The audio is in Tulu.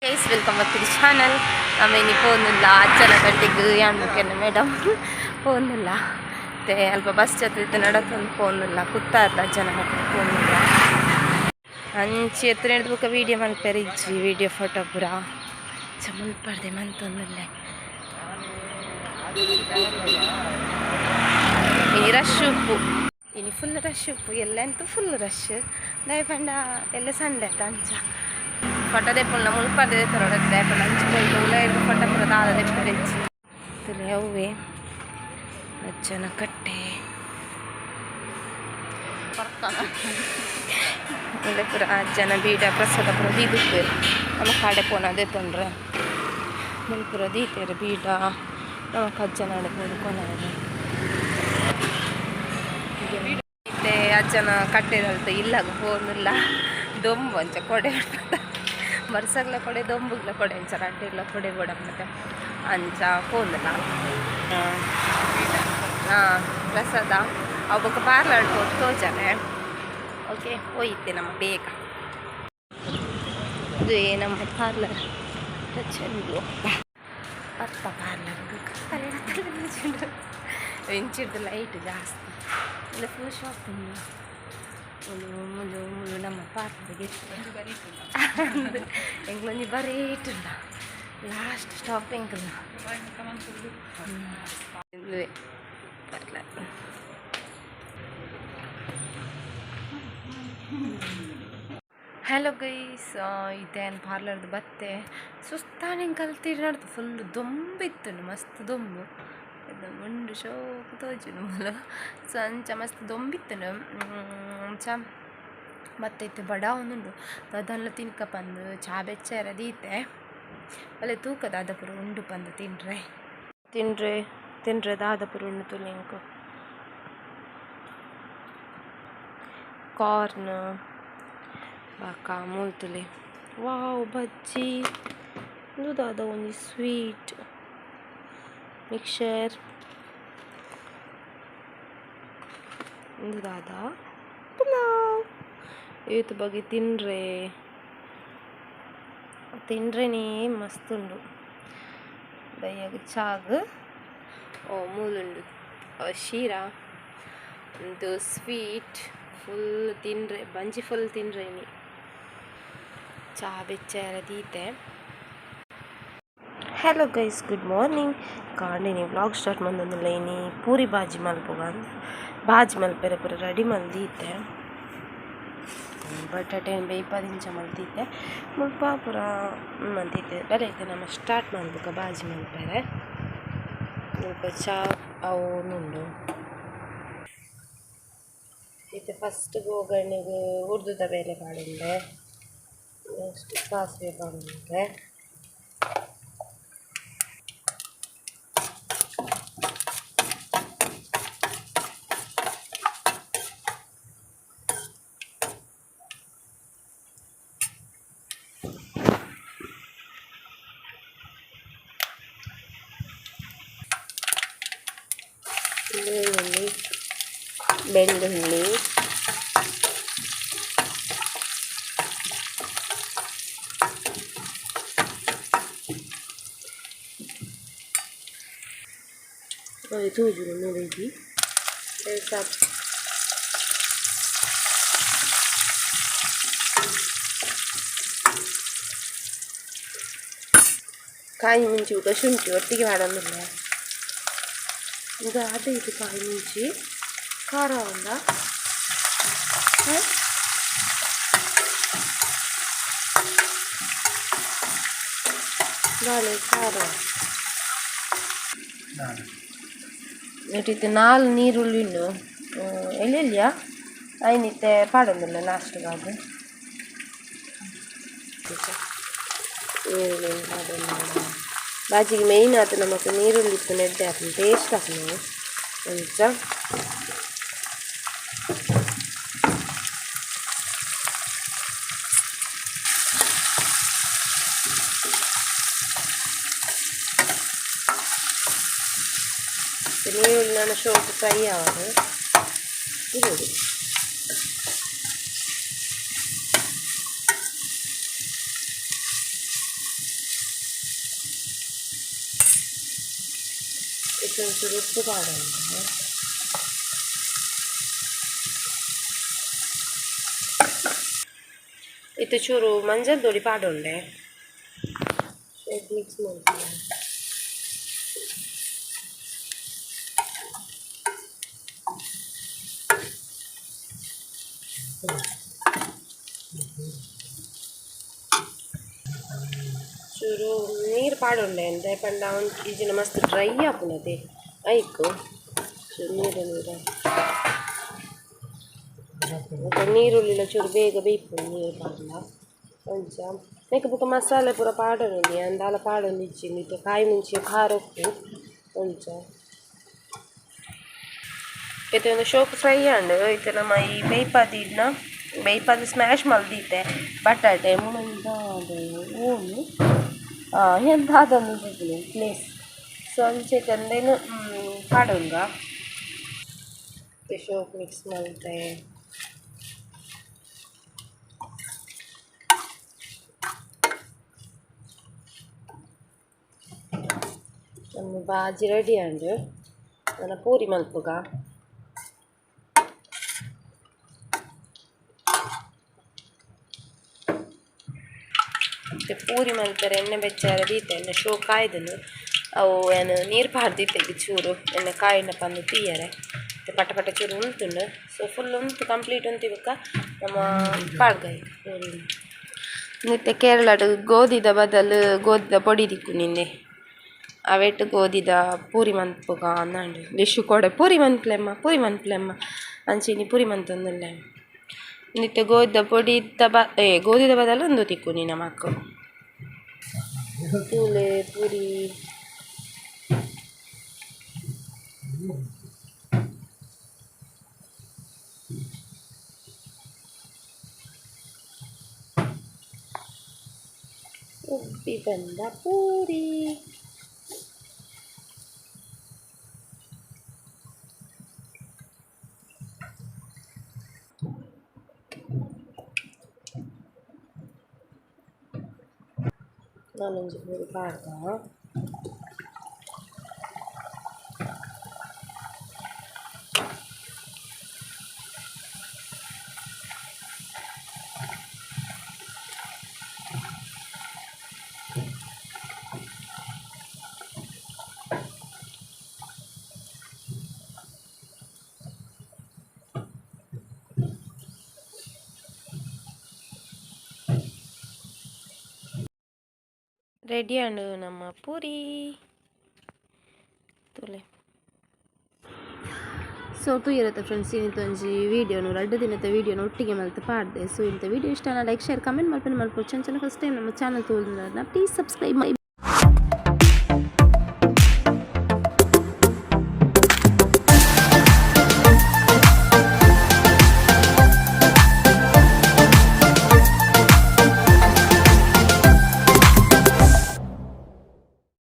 Guys, welcome back to the channel. ನಮ್ಮ ಇನಿ ಪೋನುಲ್ಲ ಅಜ್ಜನ ಕಟ್ಟಿಗೆ ಯಾನ್ ಮೇಡಮ್ ಪೋನುಲ್ಲ. ಮತ್ತೆ ಅಲ್ಪ ಬಸ್ ಜೊತೆ ನಡತೊಂದು ಪೋನುಲ್ಲ ಕುತ್ತಾರ್ದ ಅಜ್ಜನ ಕಟ್ಟಿಗೆ ಪೋನುಲ್ಲ. ಅಂಚಿ ಎತ್ತರ ಹಿಡ್ದು ಬೊಕ ವೀಡಿಯೋ ಮಲ್ಪೆರೆ ಇಜ್ಜಿ, ವೀಡಿಯೋ ಫೋಟೋ ಪೂರ ಚ ಮಲ್ಪರ್ದೆ ಮಂತೊಂದುಲ್ಲೆ. ಇನಿ ರಶ್ ಉಪ್ಪು, ಇನಿ ಫುಲ್ ರಶ್ ಉಪ್ಪು, ಎಲ್ಲ ಎಂತ ಫುಲ್ ರಶ್. ದಾಯೆ ಪಂಡ ಎಲ್ಲ ಸಂಡೆ ಆತ. ಅಂಚ ಫೋಟೋ ದೆಪ್ಪುಂಡ ಮುಲ್ಪರ್ದೆ ದೆತ್ತೊಡತ್ತೆ. ದಾಯೆ ಪಂಡ ಅಂಚ ಪೋಯ್ತು ಉಲ ಹಿಡ್ದು ಫೋಟೋ ಪೂರ ದಾದ ದೆಪ್ಪೆರೆ ಇಜ್ಜಿ. ತುಲೆ ಅವ್ವೆ ಅಜ್ಜನ ಕಟ್ಟೆ ಉಂದೆ ಪೂರ ಅಜ್ಜನ ಬೀಡ ಪ್ರಸಾದ ಪೂರ ದೀದುಪ್ಪೆರ್. ನಮ ಕಾಡೆ ಪೋನ ದೆತ್ತೊಂಡ್ರೆ ಮುಲ್ ಪೂರ ದೀತೆರ್ ಬೀಡ. ನಮಕ್ ಅಜ್ಜನಾಡೆ ಪೋದು ಕೊನೊಡು. ಇತ್ತೆ ಅಜ್ಜನ ಕಟ್ಟೆದಲ್ತ ಇಲ್ಲಗ್ ಪೋನುಲ್ಲ. ದೊಂಬು ಅಂಚ ಕೊಡೆ ಬರ್ಸಗ್ಲ ಕೊಡೆ, ದೊಂಬುಗ್ಲ ಕೊಡೆ, ಅಂಚ ರಡ್ಡೆಗ್ಲ ಕೊಡೆ ಬೋಡಪ್ಪತೆ. ಅಂಚ ಪೋನುಲ್ಲ. ಹಾಂ, ಪ್ರಸಾದ ಅವು ಬೊಕ ಪಾರ್ಲರ್ ಪೋದು ತೋಜರೆ. ಓಕೆ, ಹೋಯಿತ್ತೆ ನಮ್ಮ ಬೇಗ. ಇದು ನಮ್ಮ ಪಾರ್ಲರ್ ಚೆಂಡು ಪತ್ತ ಪಾರ್ಲರ್ ಕತ್ತಲೆ ಇಂಚಿಡ್ದು ಲೈಟ್ ಜಾಸ್ತಿ ಇಲ್ಲ. ಫುಲ್ ಶಾಪ್ ಉಂಡು. ಮುಲು ಮುಲು ಮುಲು ನಮ್ಮ ಪಾರ್ಲರ್ಗೆ ಎಂಕ್ಲೊಂಜಿ ಬರೀಟುಲ್ಲ. ಲಾಸ್ಟ್ ಸ್ಟಾಪ್ ಎಂಕಲ್ನ ಇಂದುವೆ ಪಾರ್ಲರ್. ಹಲೋ ಗೈಸ್, ಇತ್ತೆ ಯಾನ್ ಪಾರ್ಲರ್ದು ಬತ್ತೆ. ಸುಸ್ತಾಂಡ್ ಕಲ್ತಿರ್ ನಡ್ದು. ಫುಲ್ ದೊಂಬು ಇತ್ತುಂಡು, ಮಸ್ತ್ ದೊಂಬು. ಮುಂಡು ಶೋಕು ತೋಜುಂಡು ಮೂಲು. ಸೊ ಅಂಚ ಮಸ್ತ್ ದೊಂಬಿತ್ತುಂಡು. ಅಂಚ ಬತ್ತೆ. ಇತ್ತೆ ಬಡಾವೊಂದುಂಡು. ದಾದನ್ಲ ತಿನ್ಕ ಪಂದ್ ಚಾ ಬೆಚ್ಚರ ದೀತೆ. ಬಲೆ ತೂಕ ದಾದ ಪೂರ ಉಂಡು ಪಂದ್. ತಿನ್ರೆ ತಿನ್ರೆ ತಿನ್ರೆ ದಾದ ಪೂರ ಉಂಡು ತೂಲೆ ಎಂಕು. ಕಾರ್ನ್ ಬೊಕ ಮೂಲು ತೂಲೆ, ವಾವ್, ಬಜ್ಜಿ, ಉಂದು ದಾದ ಒಂಜಿ ಸ್ವೀಟ್, ಮಿಕ್ಸರ್. ಉಂದು ದಾದ? ಪುಲಾವ್. ಏತ್ ಬಗೆ ತಿನ್ರೆ ತಿನ್ರೆನೇ ಮಸ್ತ್ ಉಂಡು. ಬಯ್ಯಗ್ ಚಾಗ್ ಓ ಮೂಲುಂಡು ಶೀರಾ, ಉಂದು ಸ್ವೀಟ್. ಫುಲ್ ತಿನ್ರೆ, ಬಂಜಿ ಫುಲ್ ತಿನ್ರೆ ಇನಿ. ಚಾ ಬೆಚ್ಚರ ದೀತೆ. Hello guys, good morning. ಕಾಂಡೆ ವ್ಲಾಗ್ ಸ್ಟಾರ್ಟ್ ಮಂತೊಂದುಲ್ಲೆ. ಇನಿ ಪೂರಿ ಬಾಜಿ ಮಲ್ಪುಗ ಅಂದ್ ಬಾಜಿ ಮಲ್ಪೆರೆ ಪೂರ ರೆಡಿ ಮಲ್ದೀತೆ. ಬಟಾಟೆ ಬೇಯ್ಪಾದಿಂಚ ಮಲ್ತಿತ್ತೆ, ಮುಲ್ಪ ಪೂರ ಮಲ್ತಿತ್ತೆ. ಬಲೆ ಇತ್ತೆ ನಮ ಸ್ಟಾರ್ಟ್ ಮಲ್ಪುಗ ಬಾಜಿ ಮಲ್ಪೆರೆ. ಮುಲ್ಪ ಚಾ ಆವೊಂದುಂಡು. ಇತ್ತೆ ಫಸ್ಟ್ ಒಗ್ಗರಣೆಗ್ ಉರ್ದುದ ಬೇಲೆ ಪಾಡೊಂಡೆ, ನೆಕ್ಸ್ಟ್ ಸಾಸಿವೆ ಪಾಡೊಂಡೆ. ಬೆಳ್ಳುಳ್ಳಿ ಬೆಳ್ಳುಳ್ಳಿ, ತೋಜುಂಡು ಮೂಡೆಗಿ ಸಾಕು. ಕಾಯಿ ಮುಂಚಿ ಬೊಕ ಶುಂಠಿ ಒಟ್ಟಿಗೆ ಪಾಡೊಂದುಲ್ಲೆ. ಇದು ಅದೇ, ಇದು ಕಾಯಿ ಮುಂಚಿ ಖಾರ ಉಂಡ. ದಾನೆ ಖಾರ ಇತ್ತೆ ನಾಲ್ ನೀರುಳ್ಳಿ ಉಂಡು ಎಲ್ಲೆಲ್ಲಿಯ ಐನಿತ್ತೆ ಪಾಡೊಂದುಲ್ಲೆ. ಲಾಸ್ಟ್ಗಾದ್ ನೀರುಳ್ಳಿ ಪಾಡೊಂದುಲ್ಲ. ಬಾಜಿಗೆ ಮೇಯ್ನ್ ಆತ್ ನಮಕ್ ನೀರುಳ್ಳಿ ಇಪ್ಪುನ ಎಡ್ಡೆ ಆಪುಂಡು, ಟೇಸ್ಟ್ ಆಪುಂಡು. ಅಂಚ ನೀರುಳ್ಳಿ ನನ ಶೋಕು ಫ್ರೈ ಆವಡ್ ಇರೋದು. ಒಂಚೂರು ಉಪ್ಪು ಪಾಡೊಂಡು. ಇತ್ತೆ ಚೂರು ಮಂಜಲ್ ದೊಡಿ ಪಾಡೊಂಡೆ. ಮಿಕ್ಸ್ ಮಲ್ಪುವ. ಚೂರು ನೀರು ಪಾಡೊಂಡೆ ದಾಯೆ ಪಂಡ ಇಜ್ಜಿಂಡ ಮಸ್ತ್ ಡ್ರೈ ಆಪುಂಡತೆ. ಐಕ್ ಚೂರು ನೀರು ನೀರು ಬೊಕ ನೀರುಳ್ಳಿಲ ಚೂರು ಬೇಗ ಬೇಯ್ಪುಂಡು ನೀರು ಪಾಡ್ಂಡ. ಅಂಚ ನೆಕ್ಕ್ ಬೊಕ ಮಸಾಲೆ ಪೂರ ಪಾಡೊನೊಲಿ. ಯಾನ್ ದಾಲ ಪಾಡೊಂದಿಜ್ಜಿ. ಇತ್ತೆ ಕಾಯಿ ಮುಂಚಿ ಖಾರ ಉಪ್ಪು ಅಂಚ. ಇತ್ತೆ ಒಂದು ಶೋಕು ಫ್ರೈ ಆಂಡ್. ಇತ್ತೆ ನಮ ಈ ಬೇಯ್ಪಾದಿಡ್ನ ಬೇಯ್ಪಾದ್ ಸ್ಮ್ಯಾಶ್ ಮಲ್ದಿತ್ತೆ ಬಟಾಟೆ ಮುಳ್ಳು ಓಲು ಎಂತಾದ ಪ್ಲೇಸ್. ಸೊ ಅಂಚ ಉಂದೆನ್ ಪಾಡೊನ್ಗ. ಶೋಕ್ ಮಿಕ್ಸ್ ಮಲ್ತೆ. ನಮ್ಮ ಬಾಜಿ ರೆಡಿ ಆಂಡ್. ನನ ಪೂರಿ ಮಲ್ಪುಗ. ಇತ್ತೆ ಪೂರಿ ಮಲ್ಪೆರೆ ಎಣ್ಣೆ ಬೆಚ್ಚ ದೀತೆ. ಎಣ್ಣೆ ಶೋಕ್ ಕಾಯ್ದುಂಡು. ಅವು ಯಾನ್ ನೀರು ಪಾಡ್ದಿತ್ತೆ ಚೂರು ಎಣ್ಣೆ ಕಾಯಿನ ಪಂದ್ ತೀಯರೆ. ಇತ್ತೆ ಪಟ ಪಟ ಚೂರು ಉಂತುಂಡು. ಸೊ ಫುಲ್ ಉಂತು ಕಂಪ್ಲೀಟ್ ಉಂತಿ ಬೊಕ್ಕ ನಮ ಪಾಡ್ಗ ಪೂರಿ. ಇತ್ತೆ ಕೇರಳಡ್ ಗೋಧಿದ ಬದಲು ಗೋಧಿದ ಪೊಡಿ ತಿಕ್ಕುನಿಂದೆ. ಅವೆಟ್ ಗೋಧಿದ ಪೂರಿ ಮನ್ಪುಗ ಅಂದಾಂಡ್. ಡಿಶ್ ಕೊಡೆ ಪೂರಿ ಮನ್ಪುಲೆಮ್ಮ, ಪೂರಿ ಮನ್ಪುಲೆಮ್ಮ ಅಂಚ ಇನಿ ಪೂರಿ ಮಂತೊಂದುಲ್ಲೆ. ಇತ್ತೆ ಗೋಧಿದ ಪೊಡಿ ಬ ಏ ಗೋಧಿದ ಬದಲು ಉಂದು ತಿಕ್ಕುನಿ ನಮಕ್. ತೂಲೆ ಪೂರಿ. ಉಬ್ಬಿ ಬಂದ ಪೂರಿ. ನಾನೊಂಜಿ ಪೂರಿ ಪಾಡ್ದ. ರೆಡಿ ಆಂಡ್ ನಮ್ಮ ಪೂರಿ. ತೂಲೆ. ಸೊ ತೂಯರತ್ತ ಫ್ರೆಂಡ್ಸ್, ಇನಿತ ಒಂಜಿ ವೀಡಿಯೋನು ರಡ್ಡ್ ದಿನತ ವೀಡಿಯೋನು ಒಟ್ಟಿಗೆ ಮಲ್ತ್ ಪಾಡ್ದೆ. ಸೊ ಇಂತ ವೀಡಿಯೋ ಇಷ್ಟ ಲೈಕ್ ಶೇರ್ ಕಮೆಂಟ್ ಮಲ್ಪುನ ಮಲ್ಪೊಡ್ಚಿ. ಅಂಚನೆ ಫಸ್ಟ್ ಟೈಮ್ ನಮ್ಮ ಚಾನಲ್ ತೂವೊಂದುಲ್ಲೆರ್ನ ಪ್ಲೀಸ್ ಸಬ್ಸ್ಕ್ರೈಬ್.